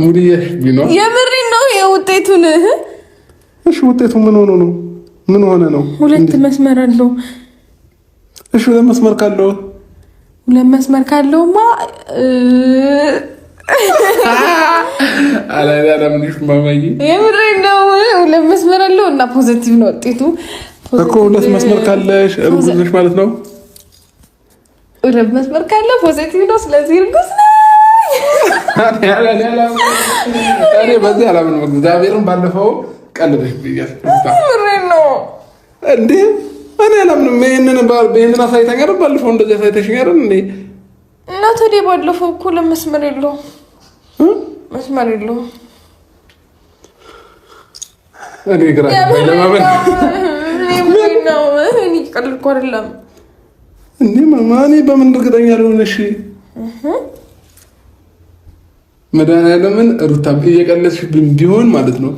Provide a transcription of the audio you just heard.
ሙድየሽ ነው። የምሬን ነው። የውጤቱን እሺ፣ ውጤቱ ምን ሆኖ ነው? ምን ሆነ ነው? ሁለት መስመር አለው። እሺ፣ ሁለት መስመር ካለው ሁለት መስመር ካለውማ የምሬን ነው። ሁለት መስመር አለው እና positive ነው ውጤቱ እኮ። ሁለት መስመር ካለሽ እርጉዝ ነሽ ማለት ነው። ሁለት መስመር ካለ positive ነው። ስለዚህ እርጉዝ ነኝ። እኔ በዚህ አላምንም። እግዚአብሔርን ባለፈው ቀልደሽ ብያለሁ። የምሬን ነው እንዴ እኔ አላምንም። ይሄንን አሳይተኝ አይደል? ባለፈው እንደዚህ አሳይተሽኝ አይደል እንዴ? እና ታዲያ ባለፈው እኮ ለመስመር የለውም መስመር የለውም። እኔ ግራ ለማመን ነው። እኔ ቀልድ አይደለም እንዴ ማማ፣ እኔ በምን እርግጠኛ ልሆን? እሺ መድኃኒዓለምን ሩታ እየቀለድሽብኝ ቢሆን ማለት ነው።